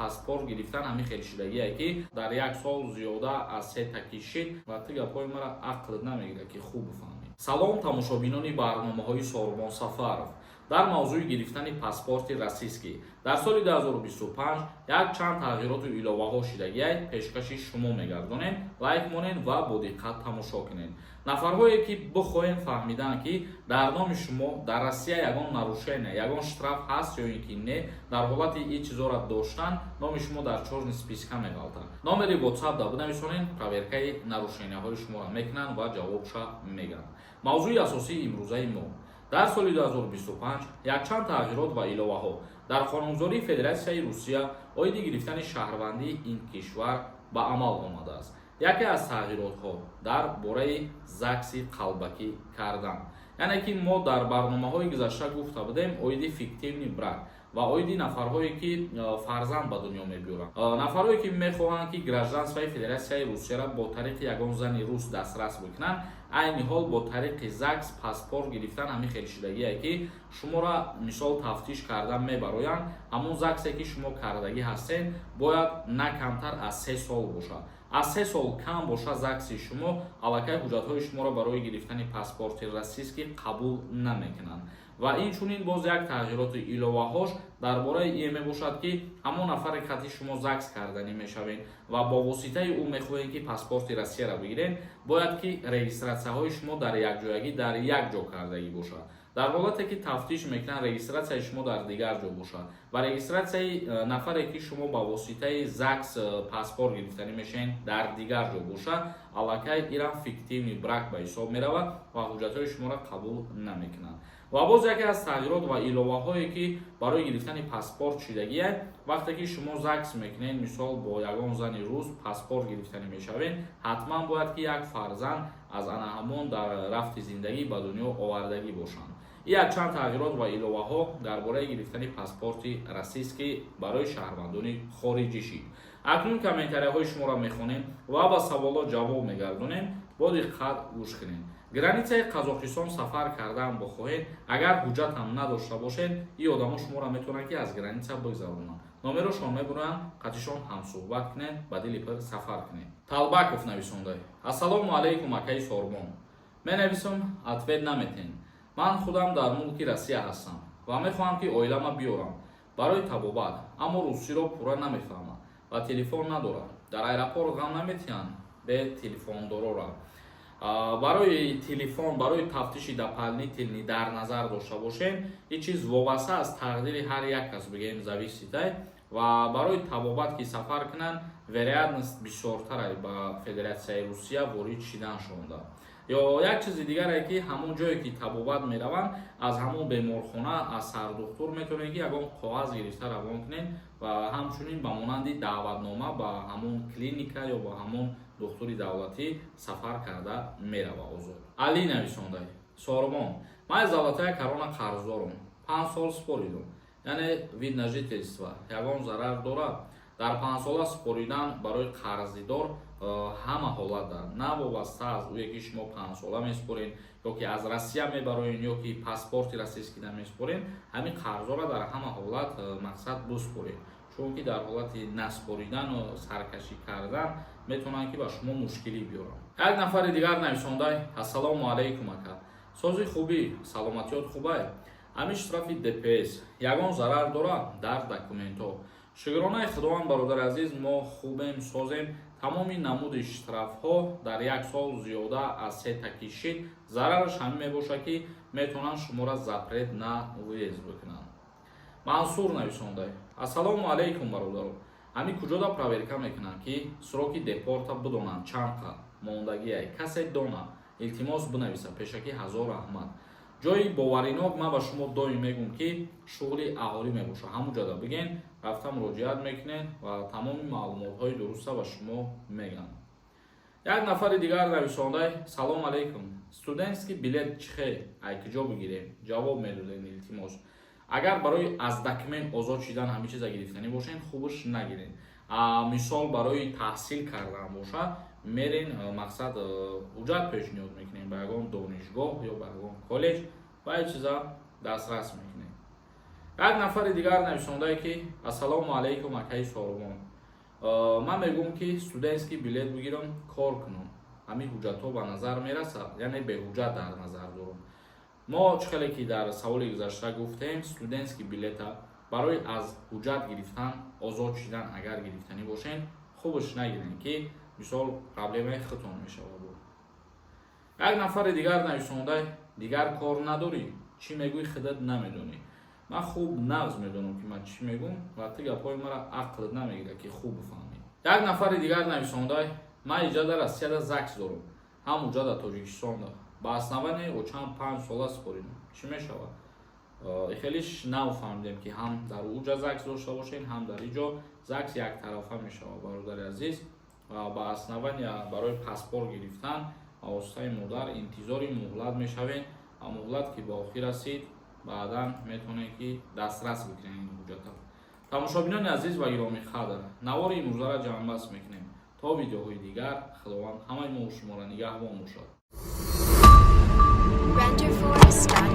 Паспорт гирифтан ҳамин хел шидагие, ки дар як сол зиёда аз сета кишид ва ту гапҳои маро ақлат намегирад, ки хуб бифаҳмӣ. Салом, тамошобинони барномаҳои Сорбон Сафаров. Дар мавзӯи гирифтани паспорти российский дар соли 2025 якчанд тағйироту иловаҳо шидагиай, пешкаши шумо мегардонем. Лайк монед ва бо диққат тамошо кунед. Нафарҳое ки бихоҳем фаҳмидан, ки дар номи шумо дар Россия ягон нарушение, ягон штраф ҳаст ё ин ки не, дар ҳолати ин чизоро доштан номи шумо дар чёрный списка меғалтад. Номери WhatsApp да бинависонед, проверкаи нарушенияҳои шуморо мекунанд ва ҷавобша мегӯянд. Мавзӯи асосии имрӯзаи мо: дар соли 2025 якчанд тағйирот ва иловаҳо дар қонунгузории Федератсияи Русия оиди гирифтани шаҳрвандии ин кишвар ба амал омадааст. Яке аз тағйиротҳо дар бораи ЗАГСи қалбакӣ кардан, яъне ки мо дар барномаҳои гузашта гуфта будем оиди фиктивный брак ва оиди нафарҳое ки фарзанд ба дунё мебиёранд. Нафарҳое ки мехоҳанд, ки гражданствои Федератсияи Русияро бо тариқи ягон зани рус дастрас бикунанд, айни ҳол бо тариқи ЗАГС паспорт гирифтан ҳамин хел шидагие, ки шуморо мисол тафтиш кардан мебароянд. Ҳамон ЗАГСе ки шумо кардагӣ ҳастед, бояд на камтар аз 3 сол бошад. Аз 3 сол кам боша ЗАГСи шумо, аллакай ҳуҷҷатҳои шуморо барои гирифтани паспорти российский қабул намекунанд. Ва инчунин боз як тағйироту иловаҳош дар бораи ие мебошад, ки ҳамон нафаре қати шумо ЗАГС карданӣ мешавед ва бо воситаи ӯ мехоҳед, ки паспорти Россияро бигиред, бояд ки регистратсияҳои шумо дар якҷоягӣ дар як ҷо кардагӣ бошад. Дар ҳолате ки тафтиш мекунанд, регистратсияи шумо дар дигар ҷо бошад ва регистратсияи нафаре ки шумо ба воситаи ЗАГС паспорт гирифтанӣ мешавед, дар дигар ҷо бошад, аллакай ирам фиктивный брак ба ҳисоб меравад ва ҳуҷҷатҳои шуморо қабул намекунанд. Ва боз яке аз тағйирот ва иловаҳое ки барои гирифтани паспорт шидагие: вақте ки шумо ЗАГС мекунед, мисол бо ягон зани рус паспорт гирифтанӣ мешавед, ҳатман бояд ки як фарзанд аз ана ҳамон дар рафти зиндагӣ ба дунё овардагӣ бошанд. Якчанд тағйирот ва иловаҳо дар бораи гирифтани паспорти российский барои шаҳрвандони хориҷӣ шид. Акнун комментарияҳои шуморо мехонем ва ба саволот ҷавоб мегардонем. Бо диққат гӯш кунед. Границаи Қазоқистон сафар кардан бихоҳед, агар ҳуҷҷатам надошта бошед, ин одамо шуморо метавонанд, ки аз граница бигзаронанд. Номерошон мебуранд, қатишон ҳамсӯҳбат кунед, ба дили пир сафар кунед. Талбаков нависонда: «Ассалому алайкум, акаи Сорбон. Менависам, ответ наметен. Ман худам дар мулки Россия ҳастам ва мехоҳам, ки оилама биёрам барои табобат, аммо русиро пурра намефаҳмам ва телефон надорам. Дар аэропорт ғам наметиҳанд бе телефондорора?» Барои телефон, барои тафтиши дополнительный дар назар дошта бошем, ин чиз вобаста аз тақдири ҳар як кас, бигем, зависит ай. Ва барои табобат ки сафар кунанд, вероятность бисёртарай ба Федератсияи Русия ворид шиданшонда. Ё як чизи дигаре, ки ҳамон ҷое ки табобат мераванд, аз ҳамон беморхона, аз сардухтур метавонед, ки ягон коғаз гирифта равон кунед ва ҳамчунин ба монанди даъватнома ба ҳамон клиника ё ба ҳамон духтури давлатӣ сафар карда мерава озод. Али нависонда: «Сорбон, ман аз Золотая Корона қарздорум, 5 сол споридум, яъне вид на жительство ягон зарар дорад?» Дар 5сола споридан барои қарздор ҳама ҳолат, на вобаста аз ӯе ки шумо 5сола меспоред ё ки аз Россия мебароед, ё ки паспорти российский намеспоред, ҳамин қарзҳоро дар ҳама ҳолат мақсад биспоред, чунки дар ҳолати наспоридану саркашӣ кардан метавонанд, ки ба шумо мушкилӣ биёранд. Як нафари дигар нависондай: «Ассалому алайкум, ака. Сози хубӣ, саломатиёт хубай? Ҳамин штрафи ДПС ягон зарар дорад дар документҳо?» Шукронаи Худованд, бародари азиз, мо хубем, созем. Тамоми намуди штрафҳо дар як сол зиёда аз сета кишид, зарараш ҳамин мебошад, ки метавонанд шуморо запрет на въезд бикунанд. Мансур нависонда: «Ассалому алайкум, бародаро. Ҳамин куҷода проверка мекунанд, ки сроки депорта бидонанд, чанд қад мондагиай? Касе дона, илтимос, бинависа. Пешакӣ ҳазор раҳмат.» Ҷои боваринок, ман ба шумо доим мегӯм, ки шуғли аҳолӣ мебошад. Ҳамун ҷода биген, рафта муроҷиат мекунед ва тамоми маълумотҳои дуруста ба шумо мегӯянд. Як нафари дигар нависондай: «Салом алейкум. Студентский билет чихе, ай куҷо бигирем? Ҷавоб медодем, илтимос.» Агар барои аз документ озод шидан ҳамин чиза гирифтанӣ бошед, хубаш нагиред. Мисол, барои таҳсил кардан бошад, мерен, мақсад, ҳуҷҷат пешниҳод мекунем ба ягон донишгоҳ ё ба ягон коллеҷ ва ин чиза дастрас мекунем. Як нафари дигар нависондае, ки: «Ассалому алайкум, акаи Сорбон, ман мегӯм, ки студентский билет бигирам, кор кунам. Ҳамин ҳуҷҷатҳо ба назар мерасад, яъне беҳуҷҷат дар назар дорам». Мо чӣ хеле ки дар саволи гузашта гуфтем, студентский билета барои аз ҳуҷҷат гирифтан озод шидан агар гирифтанӣ бошен, хубаш нагирен, ки мисол проблемаи худтон мешавад. Як нафари дигар нависонда: «Дигар кор надорӣ, чӣ мегӯӣ, худат намедонӣ». Ман хуб нағз медонам, ки ман чӣ мегӯм, ва ту гапҳои маро ақлат намегирад, ки хуб бифаҳмӣ. Як нафари дигар нависонда: «Ман иҷа дар Россияда ЗАГС дорам, ҳам уҷа дар Тоҷикистонда, ба основании очам 5 сола супоридам, чӣ мешавад?» Хелиш нав фаҳмидем, ки ҳам дар уҷа ЗАГС дошта бошем, ҳам дар иҷо ЗАГС яктарафа мешавад, бародари азиз. Ва ба основания барои паспорт гирифтан ба воситаи модар интизори муҳлат мешавем ва муҳлат ки ба охир расид, баъдан метавонем, ки дастрас бикунем ин ҳуҷҷата. Тамошобинони азиз ва гиромӣ қадр, навори имрӯзаро ҷамъбаст мекунем. То видеоҳои дигар Худованд ҳамаи мо шуморо нигаҳбон бошад. Renderforest.ai.